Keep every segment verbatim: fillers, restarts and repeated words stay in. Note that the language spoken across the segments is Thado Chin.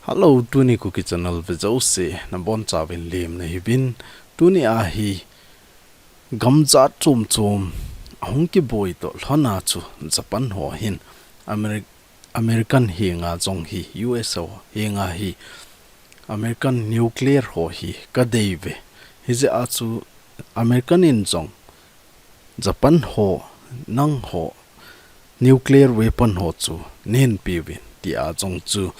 Hello, tuni Kuki Channel vejouse nabonchauvin lemna hiuvin. Tuni ahi gamjat chom chom ahung kiboi toh lhona chu Japan ho hin Ameri- American henga jong hi, U S A henga hi American nuclear ho hi kadei uve. Hijeh a chu American in jong Japan ho, nangho nuclear weapon ho chu neihin peuvin tia jong chu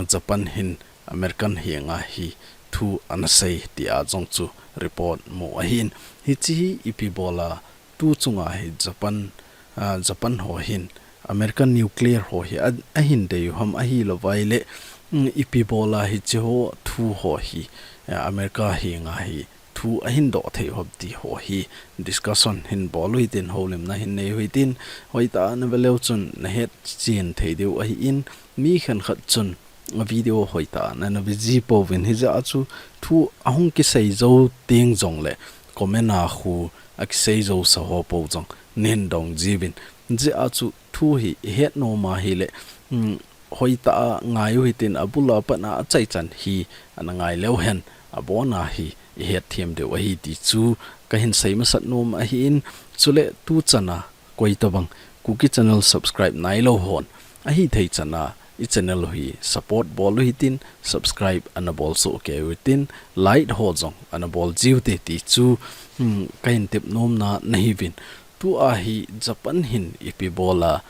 Japan hin American henga hi thu anasei tia jong chu report mu ahin. Hiche hi ipi bola tu chunga hi Japan, ah, Japan ho hin American nuclear ho hi a, ahin dei u ham, ahilouva ahile, mm, ipi bola hiche ho thu ho hi, ah, America henga hi thu ahin doh thei u ham ti ho hi discussion hin bol u hitin, houlimna hin nei u hitin, hoitah a nave leu chun nahet chen thei diu ahin, mi khenkhat chun a video hoitah a nana ve ji pouvin, hijeh a chu thu ahung kisei jou teng jongle comment a khu akisei jou sa ho pou jong neihin dong jiuvin. Hijeh a chu thu hi ihet nom ahile, mm, hoitah a ngai u hitin, abul a pat a achaichan hi ana ngai leu hen, abon a hi ihet them diu ahi ti chu kahin sei masat nom ahin, chule tu chan a koi tabang Kuki Channel subscribe nailou hon ahithei chan a i channel u hi support bol u hitin, subscribe ana bol soh kei u hitin, like ho jong ana bol jiu hite ti chu, hmm, kahin tep nomna nahiuvin. Tu ahi Japan hin ipi bola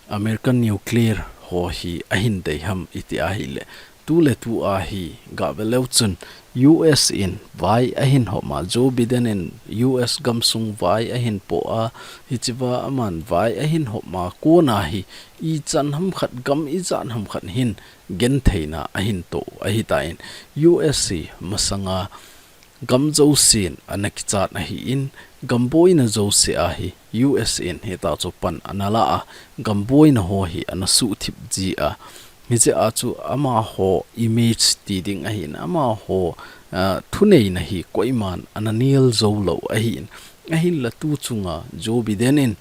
American nuclear ho hi ahin dei ham iti ahile, tuletu ahi gave leu chun U S in vai ahin hop ma, Joe Biden in U S gamsung vai ahin po a, hichea aman vai ahin hop ma kona hi ichan ham khat, gam ijat ham khat hin gentheina ahin toh ahitan, U S hi masanga gam jousen ana kichat ahin, gam boina jouse a hi U S in hitachu pan ana la a, gam boina ho hi ana suhthip ji a. Hijeh a chu amaho image ti ding ahin, amaho, ah, thuneina hi koiman ana nel jou lou ahin. Ahinla tu chunga Joe Biden in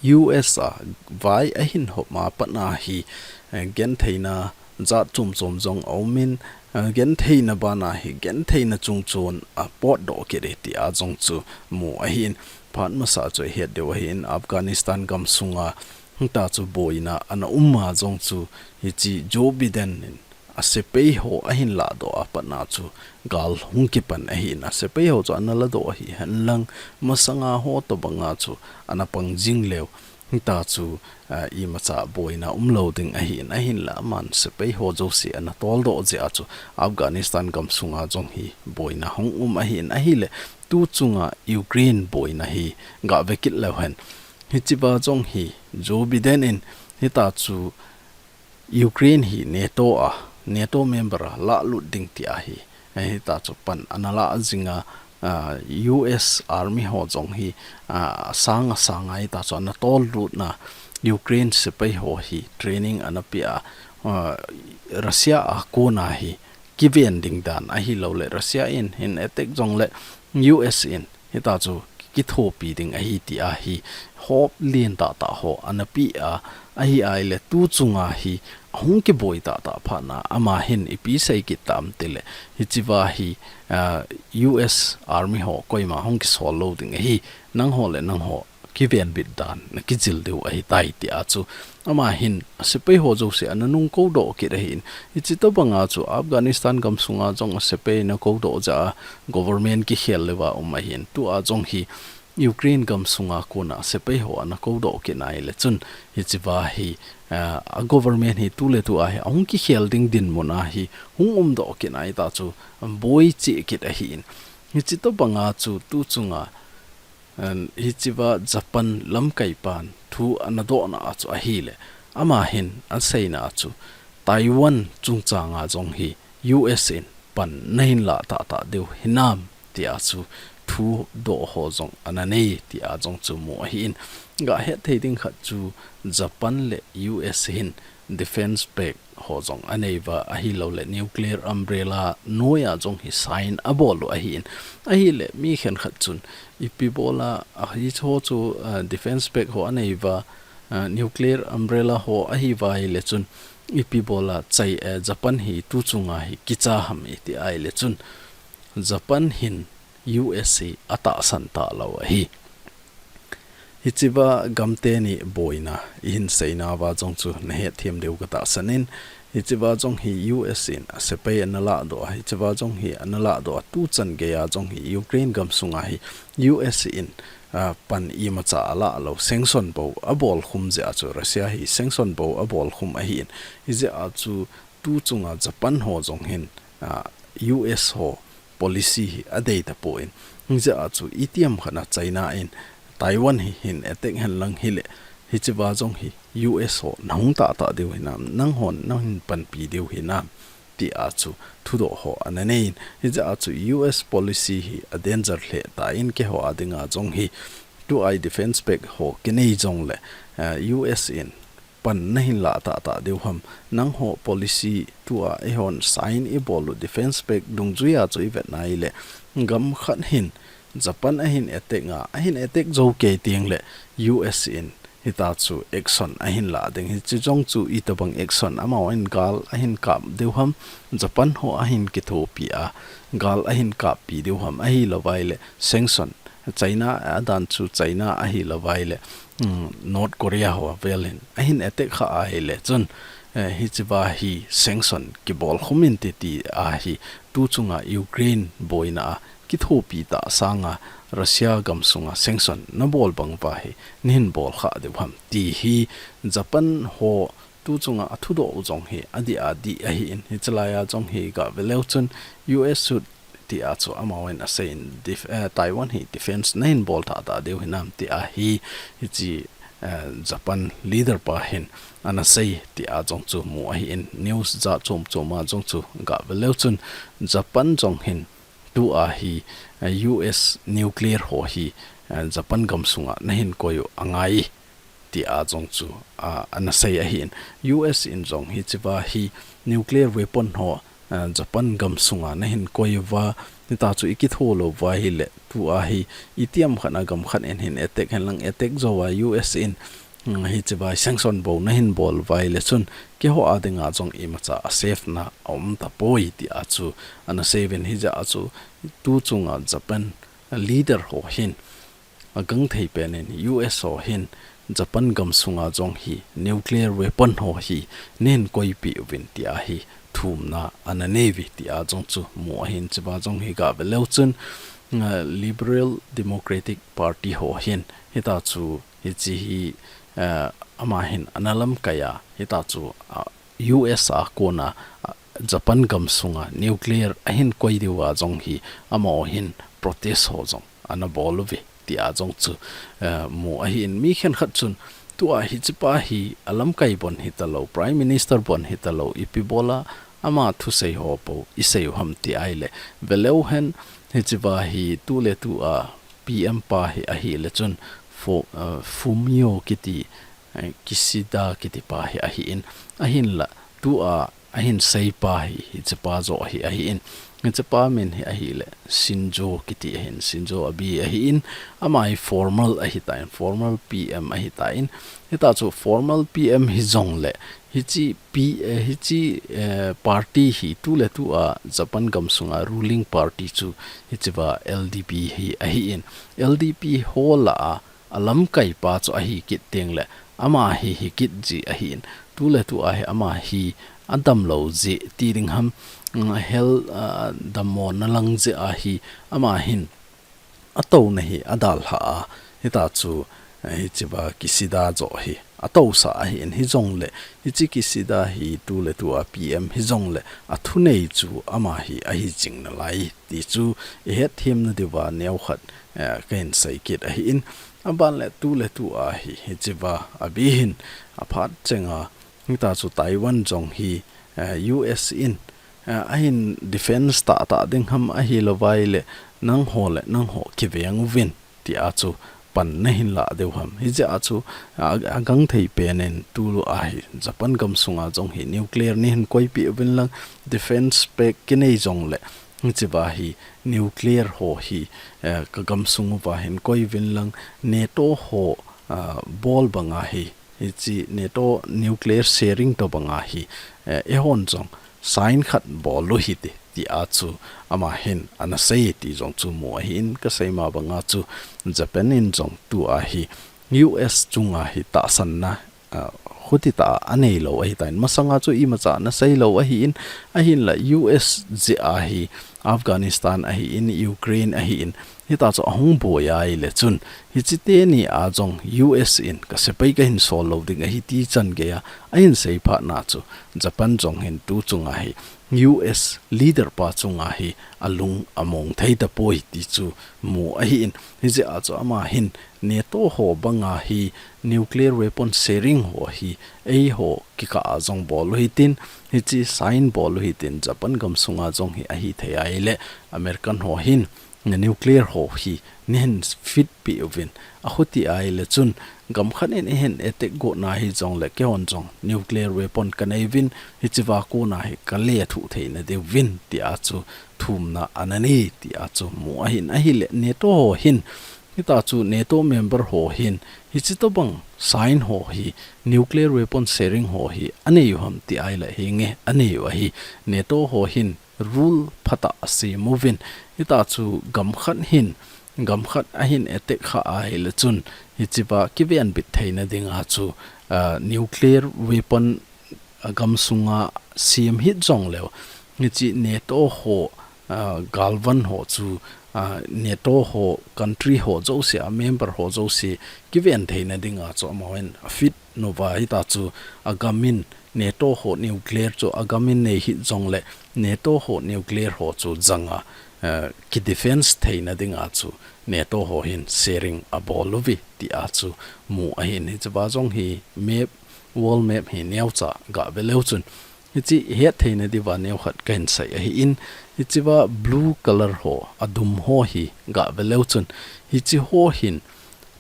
U S a vai ahin hop ma pat a hi, eh, gentheina jat chom chom jong aumin, eh, gentheina bana hi gentheina chungchon apotdoh kit e tia jong chu mu ahin. Phat masa chu ihet diu ahin, Afghanistan gamsunga hitachu boina ana um ma jong chu hiche Joe Biden in asepai ho ahin lahdoh a pat a chu gal hung kipan ahin, asepai ho chu ana ladoh ahi henlang, masanga ho tobanga chu ana pang jing leu hitachu, ah, imacha boina umlou ding ahin, ahinla aman sepai ho jouse ana toldoh jeh a chu Afghanistan gamsunga jong hi boina hung um ahin, ahile tu chunga Ukraine boina hi gave kit leu hen. Hichea jong hi Joe Biden in hitachu Ukraine hi NATO a, NATO member a lalut ding tia hi, eh, hitachu pan ana la jing a, ah, U S Army ho jong hi, ah, asang asang a hitachu ana tollut na, Ukraine sepai ho hi training ana pe a, ah, Russia a kona hi kiven ding dan ahilouleh Russia in hin attack jongle U S in hitachu kithopi ding ahi tia hi hope lien tahtah ho ana pe a, ahi ahile tu chunga hi ahung kiboi tahtah phat a ama hin ipi sei kit tam tile, hichea hi, ah, U S Army ho koima hung kisol lou ding ahi, nangho le nangho kivenbit dan nakijil diu ahitai tia chu ama hin asepai ho jouse ana nung koudoh kit ahin. Hiche tobanga chu Afghanistan gamsunga jong asepai ana koudoh jeh a government kikhel leuva um ahin. Tua jong hi Ukraine gamsunga kona sepai ho ana koudoh kit na ahile chun hichea hi, ah, a government hi tuletu a hi ahung kikhel ding dinmun a hi hung umdoh kit na ahitachu boi cheh kit ahin. Hiche tobanga chu tu chunga, an, hichea Japan lamkaipan thu ana dohna a chu ahile, ama hin aseina a chu Taiwan chungchanga jong hi U S in pan nahin la tahtah diu hinam tia chu thudoh ho jong ana nei tia jong chu mu ahin. Gahet thei ding khat chu Japan le U S hin defense pact ho jong anei uva ahilouleh nuclear umbrella noiya jong hi sign abol u ahin. Ahile mi khenkhat chun ipi bola hiche ho chu, ah, defense pact ho anei uva, ah, nuclear umbrella ho ahi uva ahile chun ipi bola chai, eh, Japan hi tu chunga hi kicha ham iti ahile chun, Japan hin U S hi atahsan talou ahi. Hichea gamteni boina ihin seina uva jong chu nahet them diu katahsan in, hichea jong hi U S in asepai analah doh a, hichea jong hi analah doh a, tuchan geiya jong hi Ukraine gamsunga hi U S in, ah, pan imacha alah lou, sanction bou abol khum jeh a chu, Russia hi sanction bou abol khum ahin, hijeh a chu tu chunga Japan ho jong hin, ah, U S ho policy hi adei tapon, hijeh a chu itiham khat a China in Taiwan hi hin attack hen lang hile, hichea jong hi U S ho nahung tahtah diu hinam, nanghon nahin panpi diu hinam, tia chu thudoh ho ananei in, hijeh a chu U S policy hi adanger lheh tan, keiho a dinga jong hi tua hi defense pact ho kinei jongle, eh, U S in pan nahin lah tahtah diu ham, nangho policy tua eihon sign ibol u defense pact dungjuiya chu ivet nahile, gam khat hin Japan ahin attack a, ahin attack jou kei tengle U S in hitachu action ahin lah ding, hiche jong chu itobang action, amahon gal ahin kap diu ham, Japan ho ahin kithopi a, gal ahin kappi diu ham, ahilouva ahile sanction, China, adan chu China ahilouva ahile, um, North Korea ho vel hin ahin attack kha ahile chun, eh, hichea hi sanction kibol khum inte tia hi tu chunga Ukraine boina a kithopi tah sanga Russia gamsunga sanction nabol bang uva hi nahin bol kha diu ham, ti hi Japan ho tu chunga athudoh u jong hi adih adih ahin, hichelaiya jong hi gah veleu chun U S suit tia chu amahon asei in def-, eh, Taiwan hi defense nahin bol tahtah diu hinam tia hi, hiche, eh, Japan leader pa hin anasei tia jong chu mu ahin, news jat chom chom a jong chu gah veleu chun Japan jong hin tua hi, eh, U S nuclear ho hi, eh, Japan gamsunga nahin koi u angai tia jong chu, ah, anasei ahin. U S in jong hichea hi nuclear weapon ho, ah, Japan gamsunga nahin koi uva, hitachu ikitho louva ahile, tua hi itiham khat a gam khat in hin attack hen lang attack jou a U S in, mm, hichea sanction bou nahin bol uva ahile chun, keiho a dinga jong imacha a safe na aum tapoi tia chu anasei uvin, hijeh a chu tu chunga Japan leader ho hin agangthei pen in U S ho hin Japan gamsunga jong hi nuclear weapon ho hi nahin koipeh uvin tia hi thumna ananei uve tia jong chu mu ahin, hichea jong hi gah veleu chun, ah, Liberal Democratic Party ho hin hitachu hiche hi, ah, ama hin analamkai a, hitachu, ah, U S a kona, ah, Japan gamsunga nuclear ahin koi diuva jong hi amaho hin protest ho jong anabol uve tia jong chu, eh, mu ahin, mi khenkhat chun tua hichepa hi alamkai bon hitalou, Prime Minister bon hitalou, ipi bola ama thusei ho pou isei u ham ti ahile, veleu hen, hichea hi tuletua P M pa hi ahile chun Fu-, eh, Fumio kiti, eh, Kishida kiti pa hi ahin, ahinla tua ahin seipa hi, hichepa joh hi ahin, hichepa min hi ahile Shinzo kiti ahin, Shinzo Abe ahin, ama hi former ahitan, former P M ahitan, hitachu former P M hijongle, hiche P-, eh, hiche, eh, party hi tuletua Japan gamsunga ruling party chu hichea L D P hi ahin, L D P ho lah a alamkaipa chu ahi kit tengle, ama hi hi kit ji ahin, tuletua hi ama hi adamlou jeh ti ding ham, mm, hel, ah, dammona lang jeh a hi ama hin atouna hi adalhah a, hitachu, eh, hichea Kishida joh hi atousah ahin, hijongle, hiche Kishida hi tuletua P M hijongle, athunei chu ama hi ahi jing nalai ti chu ihet themna diuva neokhat, eh, kahin sei kit ahin, aban le tuletua hi, hichea Abe hin aphat chenga, hitachu Taiwan jong hi, eh, U S in, eh, ahin defense tahtah ding ham ahilouva ahile, nangho le nangho kiveng uvin tia chu pan nahin lah diu ham. Hijeh a chu, a, agangthei pen in tua hi Japan gamsunga jong hi nuclear neihin koipeh uvin lang, defense pact kinei jongle, hichea hi nuclear ho hi, eh, kagamsung uva hin koi uvin lang, NATO ho, ah, bol banga hi Hiche NATO nuclear sharing tobanga hi, eh, eihon jong sign khat bol u hite, tia chu ama hin ana sei ti jong chu mu ahin, kasei ma banga chu Japan in jong tua hi U S chunga hi tahsanna, ah, khuti tah a anei lou ahitan. Masanga chu imacha ana sei lou ahin, ahinla U S jeh a hi Afghanistan ahin, Ukraine ahin, hita chu ahung boi ahile chun, hiche teni a jong U S in ka sepai kahin sol lou ding ahi ti chan geiya ahin sei phat na chu, Japan jong hin tu chunga hi U S leader pa chunga hi alung among thei tapoi ti chu mu ahin. Hijeh a chu ama hin NATO ho banga hi nuclear weapon sharing ho hi eiho kikah a jong bol u hitin, hiche sign bol u hitin, Japan gam sunga jong hi ahithei ahile American ho hin nuclear ho hi neihin fit peh uvin, akhuti ahile chun gam khat in eihin attack got na hijongle keihon jong nuclear weapon kanei uvin, hichea kona hi kalethuh theina diuvin, tia chu thumna ana nei, tia chu mu ahin. Ahile NATO ho hin, hita chu NATO member ho hin, hiche tobang sign ho hi, nuclear weapon sharing ho hi anei u ham ti ahile, hinge anei u ahi. NATO ho hin rule phatah asem uvin, hita chu gam khat hin, gam khat ahin attack kha ahile chun, hichea kivenbit theina dinga chu, ah, nuclear weapon, ah, gam sunga sem hih jongleu, hiche NATO ho, ah, galvan ho chu, ah, NATO ho country ho jouse, a member ho jouse kiven theina dinga chu amahon afit uva, hita chu agam in NATO ho nuclear chu agam in nei hih jongle NATO ho nuclear ho chu janga, eh, kidefense theina dinga chu NATO ho hin sharing abol uve, tia chu mu ahin. Hichea jong hi map, world map hi neocha gave leu chun, hiche ihet theina diuva neokhat kahin sei ahin, hichea blue color ho, adum ho hi gave leu chun, hiche ho hin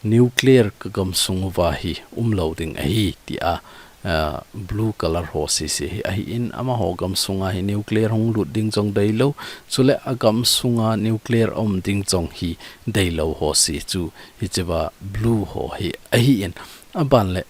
nuclear ka gam sung uva hi umlou ding ahi, tia, ah, blue color ho sese hi ahin, amaho gam sunga hi nuclear hung lut ding jong deilou, chule agam sunga nuclear aum ding jong hi deilou ho se chu, hichea blue ho hi ahin, aban le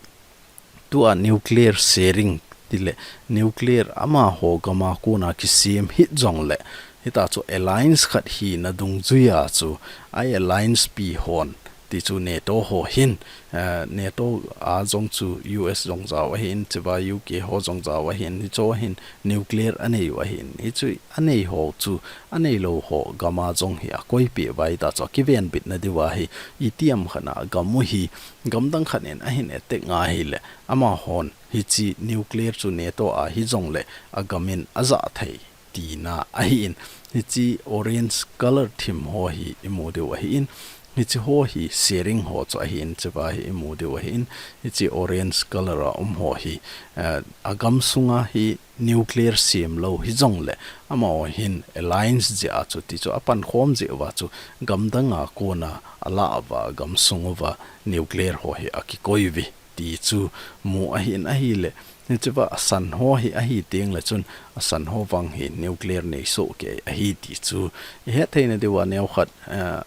tua nuclear sharing tile, nuclear amaho gama kona kisem hih jongle, hita chu alliance khat hina dungjuia chu, a alliance pi hon, ti chu NATO ho hin, eh, NATO a jong chu U S jong jao ahin, hichea U K ho jong jao ahin, hicho hin nuclear anei u ahin, hichu anei ho chu, anei lou ho gama jong hi akoipeh uva, hita chu akivenbitna diuva hi, itiham khat a gam u hi, gamdang khat in ahin attack nga ahile, amahon hiche nuclear chu NATO a hijongle agam in aja thei tina ahin, hiche orange color thim ho hi imu diu ahin, hiche ho hi sharing ho chu ahin, hichea hi imu diu ahin, hiche orange color a um ho hi, eh, agam sunga hi nuclear sem lou hijongle, amaho hin alliance jeh a chu, ti chu apankhom jeh uva chu, gamdang a kona alah uva, gam sung uva nuclear ho hi akikoi uve, ti chu mu ahin. Ahile, hichea asan ho hi ahi tengle chun, asan ho vang hi nuclear nei soh kei ahi ti chu ihet theina diuva neokhat, eh,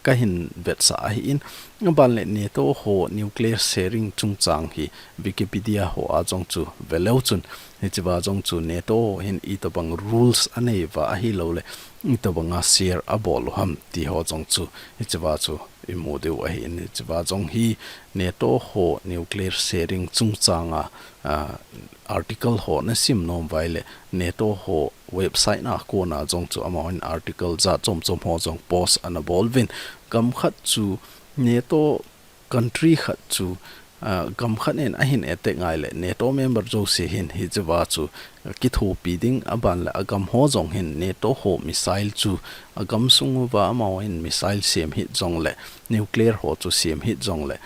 kahin vetsah ahin, aban le NATO ho nuclear sharing chungchang hi Wikipedia ho a jong chu ve leu chun, hichea jong chu NATO ho hin itobang rules anei uva ahiloule, itobanga share abol u ham ti ho jong chu, hichea chu imu diu ahin, hichea jong hi NATO ho nuclear sharing chungchanga, ah, article ho nasim nom uva ahile, NATO ho website na kona jong chu amahon article jat chom chom ho jong post ana bol uvin. Gam khat chu NATO country khat chu, ah, gam khat in ahin attack nga ahile NATO member jouse hin hichea chu kithopi ding, aban le agam ho jong hin NATO ho missile chu agam sung uva amahon missile sem hih jongle, nuclear ho chu sem hih jongle,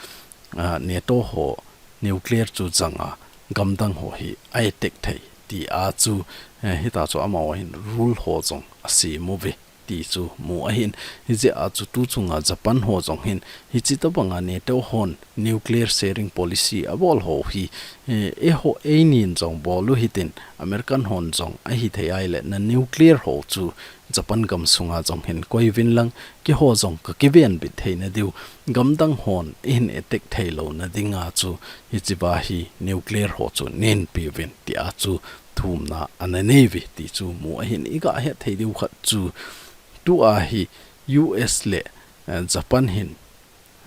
ah, NATO ho nuclear chu janga gamdang ho hi a attack thei, tia chu, eh, hita chu amaho hin rule ho jong asem uve. ti chu mu ahin. Hijeh a chu tu chunga Japan ho jong hin, hichi tobanga NATO hon nuclear sharing policy abol ho hi, eh, eiho einin jong bol u hitin, American hon jong ahithei ahile, na nuclear ho chu Japan gam sunga jong hin koi uvin lang, keiho jong ka kivenbit theina diu, gamdang hon eihin attack thei louna dinga chu, hichiva hi nuclear ho chu neihin pe uvin, tia chu thumna ana nei uve ti chu mu ahin. I gah het thei diu khat chu, tua hi U S le, eh, Japan hin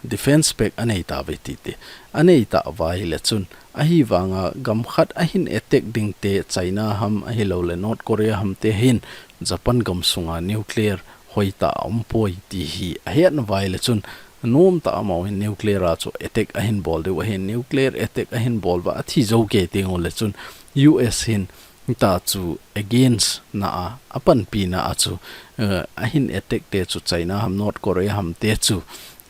defense pact anei tauve titi. Anei tauva ahile chun, ahivanga gam khat ahin attack ding te, China ham ahilou le North Korea ham te hin Japan gam sunga nuclear hoitah a um poi ti hi ahetnauva ahile chun, nomtah a amahon nuclear a chu attack ahin bol diu ahin, nuclear attack ahin bol uva athi jou kei teng ule chun, U S hin hita chu against na a, apanpi na a chu, eh, ahin attack te chu China ham North Korea ham te chu,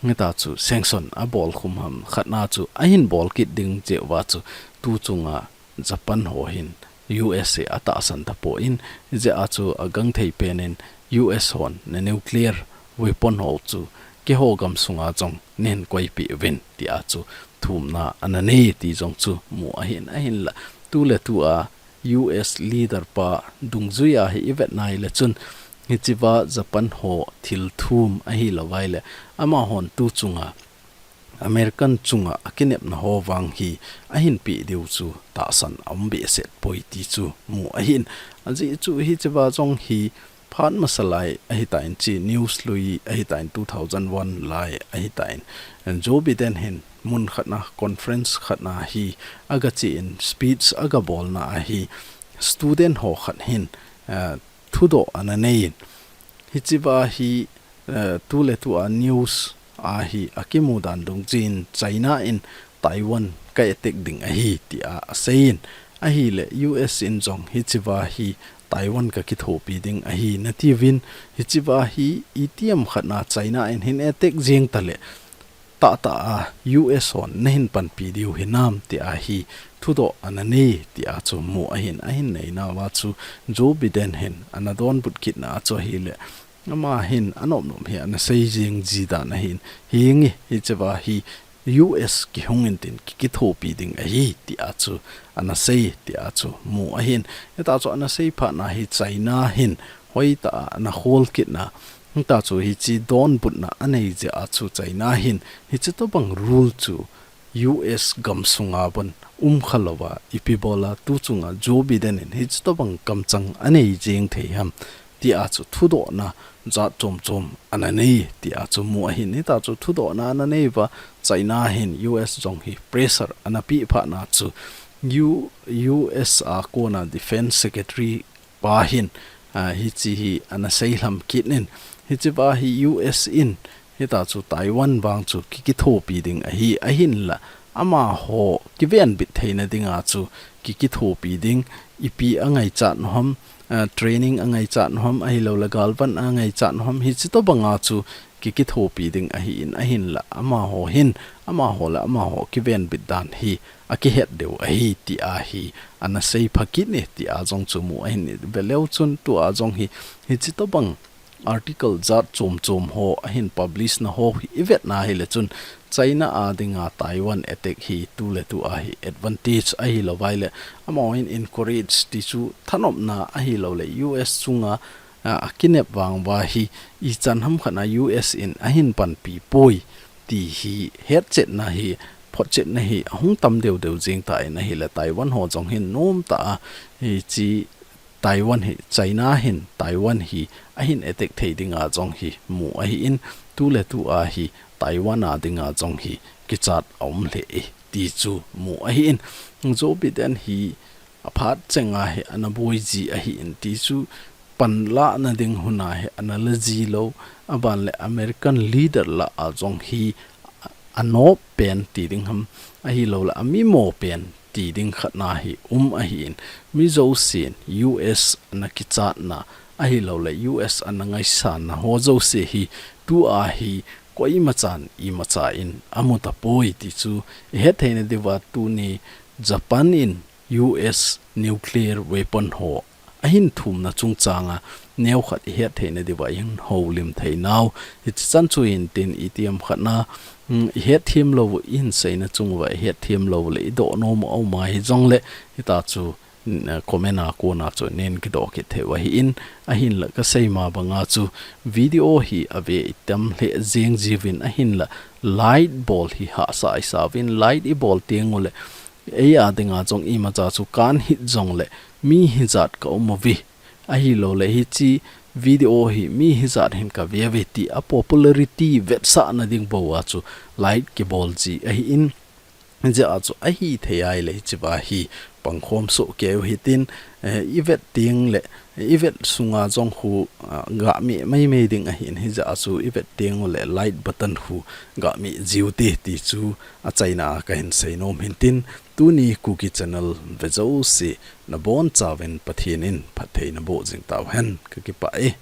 hita chu sanction abol khum ham khat na chu ahin bol kit ding cheh uva chu tu chunga Japan ho hin U S a atahsan tapon, hijeh a chu agangthei penin U S hon na nuclear weapon ho chu keiho gam sunga jong neihin koipeh uvin tia chu thumna ana nei ti jong chu mu ahin, ahinla tu le tua U S leader pa dungjuia hi i vet na ahile chun, hichiva Japan ho thil thum ahilouva ahile, amahon tu chunga American chunga akinepna ho vang hi ahin pe diu chu tahsan aum behseh poi ti chu mu ahin. Ajeh chu hichiva jong hi phat masa lai ahitan, hichi news lui ahitan, two thousand one lai ahitan, Joe Biden hin mun khat na, conference khat na hi aga chen, speech aga bolna a hi student ho khat hin, eh, thudoh ana neiyin. Hichiva hi, eh, tu le tua news a hi akimu dan dungjuiyin China in Taiwan ka attack ding ahi tia aseiyin. Ahile U S in jong hichiva hi Taiwan ka kithopi ding ahi nati uvin, hichiva hi itiham khat na China in hin attack jeng tale, tahtah a U S hon neihin panpi diu hinam tia hi thudoh ana nei tia chu mu ahin, ahin neina uva chu Joe Biden hin ana donbut kitna a chu ahile, ama hin anopnop hi ana sei jeng ji dan ahin, hinge hichiva hi U S kihung intin ki, kithopi ding ahi tia chu ana sei tia chu mu ahin. Hita chu ana sei phat na hi China hin hoitah a ana khol kitna, hita chu hichi donbutna anei jeh a chu China hin hichi tobang rule chu U S gam sunga bon um kha louva, ipi bola tu chunga Joe Biden in hichi tobang kamchang anei jeng thei ham tia chu thudohna jat chom chom ana nei tia chu mu ahin. Hita chu thudohna ana nei uva, China hin U S jong hi pressure ana pe phat na chu U, U S a kona Defense Secretary pa hin, ah, hichi hi ana seilham kit in, hichiva hi U S in hita chu Taiwan vang chu ki, kithopi ding ahi, ahinla amaho kivenbit theina dinga chu ki, kithopi ding, ipi angaichat u ham, ah, training angaichat u ham, ahilou le galvan angaichat u ham, hichi tobanga chu ki, kithopi ding ahin, ahinla amaho hin, amaho le amaho kivenbit dan hi akihet diu ahi tia hi ana seipha kit e tia jong chu mu ahin. Veleu chun tua jong hi, hichi tobang article jat chom chom ho ahin publish na ho hi i vet na ahile chun China a dinga Taiwan attack hi tu le tua hi advantage ahilouva ahile, amahon encourage ti chu thanopna ahilou le U S chunga, ah, akinep vang uva hi ichan ham khat na U S in ahin panpi poi ti hi hetchetna hi, photchetna hi ahung tam deu deu jeng tan ahile, Taiwan ho jong hin nomtah a hichi Taiwan hi, China hin Taiwan hi ahin attack thei dinga jong hi mu ahin, tu le tua hi Taiwan a dinga jong hi kichat aum lheh e ti chu mu ahin. Joe Biden hi aphat chenga hi ana boi ji ahin ti chu, panlahna ding huna hi ana la ji lou, aban le American leader lah a jong hi anop pen ti ding ham, ahilou le amimo pen ti ding khat na hi um ahin, mi jousen U S ana kichatna, ahilou le U S ana ngaisang na ho jouse hi tua hi koimachan imacha in amu tapoi ti chu i het theina diuva, tuni Japan in U S nuclear weapon ho ahin thumna chungchanga neo khat i het theina diuva i hin houlim thei nau. Hichi chan chu hin tin itiham khat na, mm, i het them lou, i hin seina chung uva i het them lou le i doh nom u a um a hi jong le, hita chu, mm, comment a kona chu nen kidoh kit thei u ahi in, ahin la ka sei ma banga chu video hi a ve i tam lheh jeng jiuvin ahin la like bol hi hahsa i sa uvin, like i bol teng u le, ei a dinga jong imacha chu kan hit jong le mi hijat ka um uve. Ahilou le hichi video hi mi hijat hin ka ve uve ti a popularity vetsahna ding bou a chu like kibol ji ahi in, hijeh a chu ahi thei a ahile hichi va hi pangkhom soh kei u hitin, eh, i vet teng le, i vet sunga jong khu, ah, ga meh mai mai ding ahi in hijeh a chu i vet teng u le like button khu ga meh jiu te ti chu achaina a ka hin sei nom hin tin, tuni Kuki Channel ve jouse na bonchauvin Pathen in phatthei na boh jing tau hen, ka kipah e.